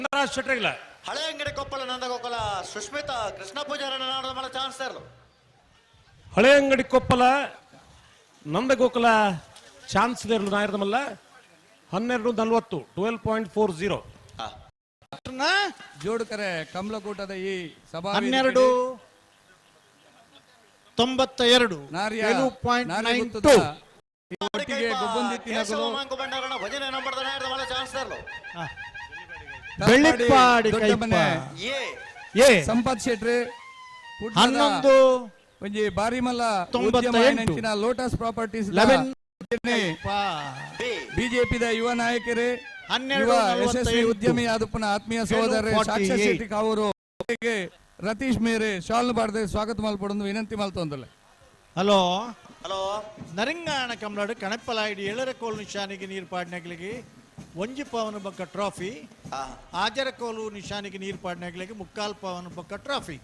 ಚಂದ್ರರಾಜ್ ಶೆಟ್ಟರ್ಗಿಲ್ಲ. ಹಳೆ ಅಂಗಡಿ ಕೊಪ್ಪಳ ನಂದಗೋಕುಲ ಸುಷ್ಮಿತಾ ಕೃಷ್ಣ ಪೂಜಾರನ ನಾಡದ ಚಾನ್ಸ್ ತರಲು. ಹಳೆ ಅಂಗಡಿ ಕೊಪ್ಪಲ ನಂದಗೋಕುಲ ಚಾನ್ಸ್ ನಾಯರ್ದಮಲ್ಲ 12:40, 12.40. ಜೋಡುಕರೆ ಕಮಲಕೂಟದ ಈ ಸಭಾ 12.92. ನಾರ್ಯ 7.92. ನಾರ್ಯ ಒಟ್ಟಿಗೆ ಗೊಬ್ಬೊಂದಿತ್ತಿನಗಳು ಭಂಡಾರನ ಭಜನೆ ನಂಬರ್ದ ನಾಡದ ಮಲ್ಲ ಚಾನ್ಸ್ ತರಲು. ಬೆಳ್ಳಿಪ್ಪಾಡಿ ದೊಡ್ಡ ಮನೆ ಕೈಪ. ಎ ಎ ಸಂಪತ್ ಶೆಟ್ರಿ ಕುಡ್ಲದ 11 ಒಂಜಿ ಬಾರಿಮಲ್ಲ 98. ಲೋಟಸ್ ಪ್ರಾಪರ್ಟೀಸ್ 11 ಬಿ ಬಿಜೆಪಿದ ಯುವ ನಾಯಕರೇ, 12 ಯುವ ಯಶಸ್ವಿ 48. ಉದ್ಯಮಿ ಆದಪ್ಪನ ಆತ್ಮೀಯ ಸಹೋದರರೇ, 48. ಸಾಕ್ಷ ಶೆಟ್ಟಿ ಕಾವೂರು ಅವರಿಗೆ ರತೀಶ್ ಮೇರೆ ಶಾಲ್ ಬಾರ್ದೆ ಸ್ವಾಗತ ಮಲ್ಪಡೊಂದು ವಿನಂತಿ ಮಲ್ತೊಂದಲ್ಲ. ಹಲೋ. ಹಲೋ. ನರಿಂಗಾಣ ಕಮಲಾಡು ಕಣಪ್ಪಲಾಯಿಡಿ ಏಳರಕೋಲು ನಿಶಾನಿಗೆ ನೀರು ಪಾಡ್ನಗ್ಲಿಗೆ ಒಂಜಿ ಪವನ ಬೊಕ್ಕ ಟ್ರಾಫಿ. ಆಜರಕೋಲು ನಿಶಾನಿಗೆ ನೀರು ಪಾಡ್ನಗ್ಲಿಗೆ ಮುಕ್ಕಾಲ್ ಪವನ ಬೊಕ್ಕ ಟ್ರಾಫಿ.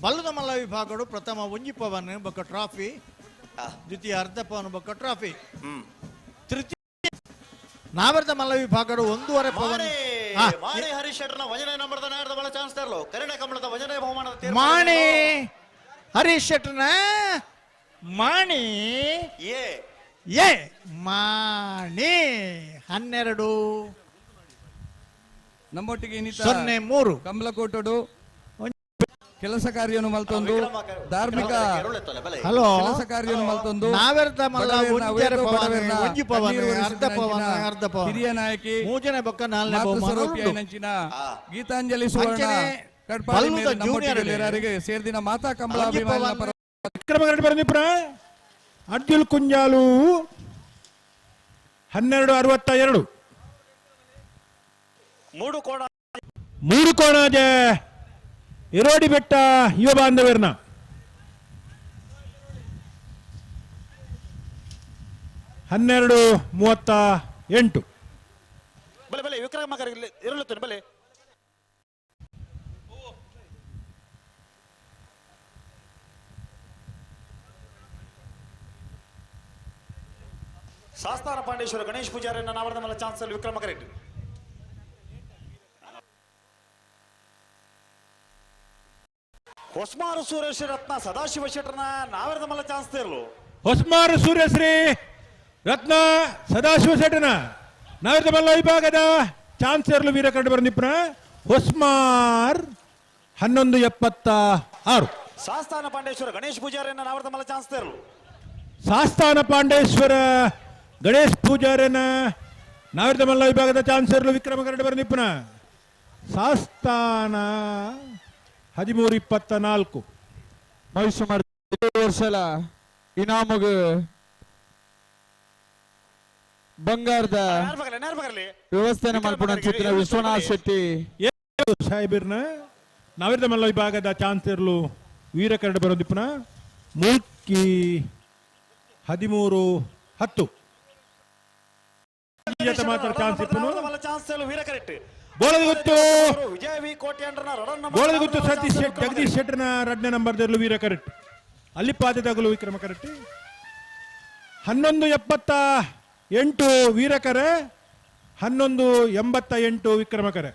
ಬಲ್ಲದ ಮಲ್ಲ ವಿಭಾಗಡು ಪ್ರಥಮ ಒಂಜಿ ಪವನ್ ಬೊಕ್ಕ ಟ್ರಾಫಿ, ದ್ವಿತೀಯ ಅರ್ಧ ಪವನ್ ಬೊಕ್ಕ ಟ್ರಾಫಿ, ತೃತೀಯ ನಾವರ್ದ ಮಲ್ಲ ವಿಭಾಗಡು ಒಂದೂವರೆ ಪವನ್. ಮಾಣಿ ಮಾಣಿ ಹರೀಶ್ ಶೆಟ್ಟರ್ನ ಭಜನೆ ನಂಬರ್ದ ನಾಡದ ಮಲ್ಲ ಚಾನ್ಸ್ ತರಲು. ಕರಿಣ ಕಮಲದ ಭಜನೆ ಬಹುಮಾನದ ತೀರ್ಮಾನ. ಮಾಣಿ ಹರೀಶ್ ಶೆಟ್ಟರ್ನ ಮಾಣಿ ಎ ಎ ಮಾಣಿ 12 ನಮ್ಮೊಟ್ಟಿಗೆ ಇನ್ನಿತ 03. ಕಮಲಕೋಟಡು ಕೆಲಸ ಕಾರ್ಯನು ಮಲ್ತೊಂದು ಧಾರ್ಮಿಕ ಹಲೋ. ಕೆಲಸ ಕಾರ್ಯನು ಮಲ್ತೊಂದು ನಾವೆರ್ದ ಮಲ್ಲ ಬಡವೆರ್ನ ಒಂಜರೆ ಅವ್ವೇತೋ ಪವನ್, ಬಡವೆರ್ನ ಒಂಜಿ ಪವನ್, ಕಣ್ಣೀರು ಅರ್ಧ ಪವನ್, ಒರೆಸಿದ ಅರ್ಧ ಪವನ್. ಹಿರಿಯ ನಾಯಕಿ ಮೂಜನೆ ಬೊಕ್ಕ ನಾಲ್ನೇ ಮಾತೃ ಬಹುಮಾನ ಸ್ವರೂಪಿ ಉಂಟು. ಐನಂಚಿನ ಗೀತಾಂಜಲಿ ಸುವರ್ಣ ಅಂಚನೆ ಕಡ್ಪಾಡಿ ಬಲ್ಲುದ ಮೇರೆ ನಮ್ಮೊಟ್ಟಿಗೆ ಜೂನಿಯರ್ ಲೇರಾರಿಗೆ ಸೇರ್ದಿನ ಮಾತಾ ಕಮಲ ಒಂಜಿ ಅಭಿಮಾನಿಗಳ ಪವನ್. ಪರ ವಿಕ್ರಮ ಕರಡಿ ಬರಂದಿಪುರ ಅರ್ಜುಲ್ ಕುಂಜಾಲು 12:62. ಮೂಡು ಕೋಣ ಮೂರು ಕೋಣಾಜೆ ಇರೋಡಿ ಬೆಟ್ಟ ಯುವ ಬಾಂಧವ್ಯರ್ನ 12:38. ಬಲೆ ಬಲೆ ವಿಕ್ರಮ ಇರಲುತ್ತೇನೆ ಬಲೆ. ಶಾಸ್ತಾನ ಪಾಂಡೇಶ್ವರ ಗಣೇಶ್ ಪೂಜಾರಿಯನ್ನ ನಾವರದ ಮಲ್ಲ ಚಾನ್ಸ್ ಅಲ್ಲಿ ವಿಕ್ರಮ ಕರೆಕ್ಟ್. ಹೊಸ್ಮಾರು ಸುರೇಶ್ ರತ್ನ ಸದಾಶಿವ ಶೆಟ್ಟರ್ನ ನಾವರದ ಮಲ್ಲ ಚಾನ್ಸ್ ತೇರ್ಲು. ಹೊಸ್ಮಾರು ಸೂರ್ಯಶ್ರೀ ರತ್ನ ಸದಾಶಿವ ಶೆಟ್ಟನ ನವರದಮಲ್ಲ ವಿಭಾಗದ ಚಾನ್ಸರ್ಲು ವೀರ ಕಂಡು ಬರಂದಿಪುರ ಹೊಸ್ಮಾರ್ 11:76. ಶಾಸ್ತಾನ ಪಾಂಡೇಶ್ವರ ಗಣೇಶ್ ಪೂಜಾರಿಯನ್ನ ನಾವರದ ಮಲ್ಲ ಚಾನ್ಸ್ ತೇರ್ಲು. ಸಾಸ್ತಾನ ಪಾಂಡೇಶ್ವರ ಗಣೇಶ್ ಪೂಜಾರನ ನಾವರದಮಲ್ಲ ವಿಭಾಗದ ಚಾನ್ಸರ್ಲು ವಿಕ್ರಮ ಕರಡಿ ಬರಂದಿಪ್ಪನ ಸಾಸ್ತಾನ 13:24. ಸುಮಾರು ವರ್ಷಲ ಇನಾಮುಗು ಬಂಗಾರದ ವ್ಯವಸ್ಥೆನ ಮಲ್ಪುನಂಚಿತ್ತಿನ ವಿಶ್ವನಾಥ್ ಶೆಟ್ಟಿ. ಸಾಹೇಬಿರ್ನ ನಾವರದಮಲ್ಲ ವಿಭಾಗದ ಚಾನ್ಸರ್ಲು ವೀರ ಕರಡಿ ಬರಂದಿಪ್ಪನ ಮೂಲ್ಕಿ 13:10. ಮಾತ್ರ ಚಾನ್ಸ್ ಇಪ್ಪನು ಚಾನ್ಸ್ ತೇರ್ಲು ವೀರ ಕರೆಕ್ಟ್. ಬೋಳದಗುತ್ತು ವಿಜಯ ವಿ ಕೋಟ್ಯಾಂಡ್ರನ ರಡನ್ ನಂಬರ್ ಬೋಳದಗುತ್ತು ಸತೀಶ್ ಶೆಟ್ ಜಗದೀಶ್ ಶೆಟ್ಟರ್ನ ಎರಡನೇ ನಂಬರ್ ದೇರ್ಲು ವೀರ ಕರೆಕ್ಟ್. ಅಲ್ಲಿ ಪಾದದಾಗಲು ವಿಕ್ರಮ ಕರೆಕ್ಟ್. 11:78 ವೀರಕರೆ, 11:88 ವಿಕ್ರಮಕರೆ.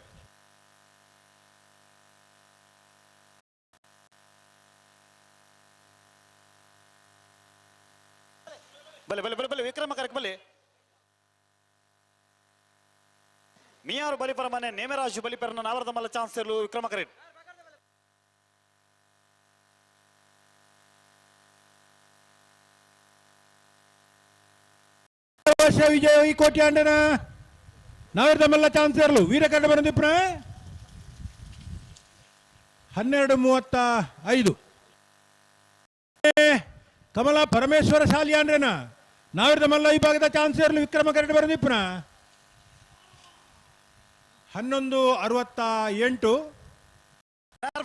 ಬಲೆ ಬಲೆ ಬಲೆ ಬಲೆ ವಿಕ್ರಮ ಕರೆಕ್ಟ್ ಬಲೆ. ಮಿಯಾರು ಬಲಿಪರ ಮನೆ ನೇಮರಾಜು ಬಲಿಪರನ ನಾವರದ ಮಲ್ಲ ಚಾನ್ಸ್ ಇರಲು ವಿಕ್ರಮ ಕರೆಕ್ಟ್. ವರ್ಷ ವಿಜಯ ಈ ಕೋಟಿ ಅಂಡನ ನಾವಿರ್ದ ಚಾನ್ಸ್ ಇರಲು ವೀರಕರಡ ಬರಂದಿಪ್ರ 12:35. ಕಮಲ ಪರಮೇಶ್ವರ ಶಾಲಿಯಾಂಡ್ರನ ನಾವಿರ್ದ ಮಲ್ಲ ವಿಭಾಗದ ಚಾನ್ಸ್ ಇರಲು ವಿಕ್ರಮ ಕರಡಿ ಬರಂದಿಪ್ರ 11:68.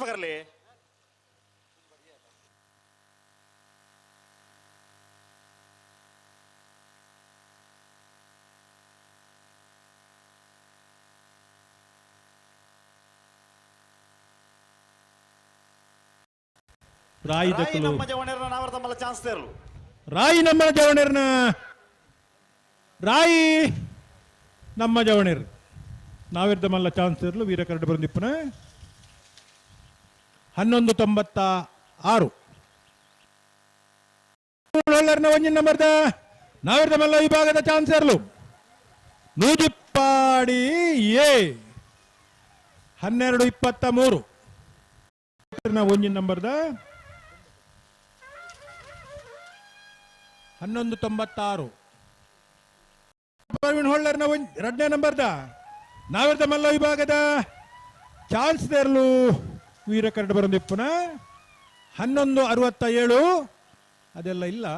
ಬರಲಿ. ರಾಯಿ ರಾಯಿ ದಕ್ಕಲು ನಮ್ಮ ಜವಣೇರನ ನಾವರದ ಮಲ್ಲ ಚಾನ್ಸ್ ತೇರಲು. ರಾಯಿ ನಮ್ಮ ಜವಣೇರ್ನ ರಾಯಿ ನಮ್ಮ ಜವಣೇರ್. ನಾವಿರ್ದ ಮಲ್ಲ ಚಾನ್ಸ್ ಇರಲು ವೀರ ಕರಡು ಬಂದಿಪ್ಪನ 11.96. ಹೊಳ್ಳರ್ನ ಒಂಜಿನ ನಂಬರ್ದ ನಾವಿರ್ದ ಮಲ್ಲ ವಿಭಾಗದ ಚಾನ್ಸ್ ಇರಲು ನೂಜಿಪ್ಪಾಡಿ ಎ 12.23. ಒಂಜಿನ ನಂಬರ್ದ 11.96. ಪ್ರವೀಣ್ ಹೊಳ್ಳರ್ನ ಎರಡನೇ ನಂಬರ್ದ ನಾವಿರ್ದ ಮಲ್ಲ ವಿಭಾಗದ ಚಾನ್ಸ್ ದೇರ್ಲು ವೀರ ಕರಡು ಬರಂದಿಪ್ಪುನ 11.67. ಅದೆಲ್ಲ ಇಲ್ಲ.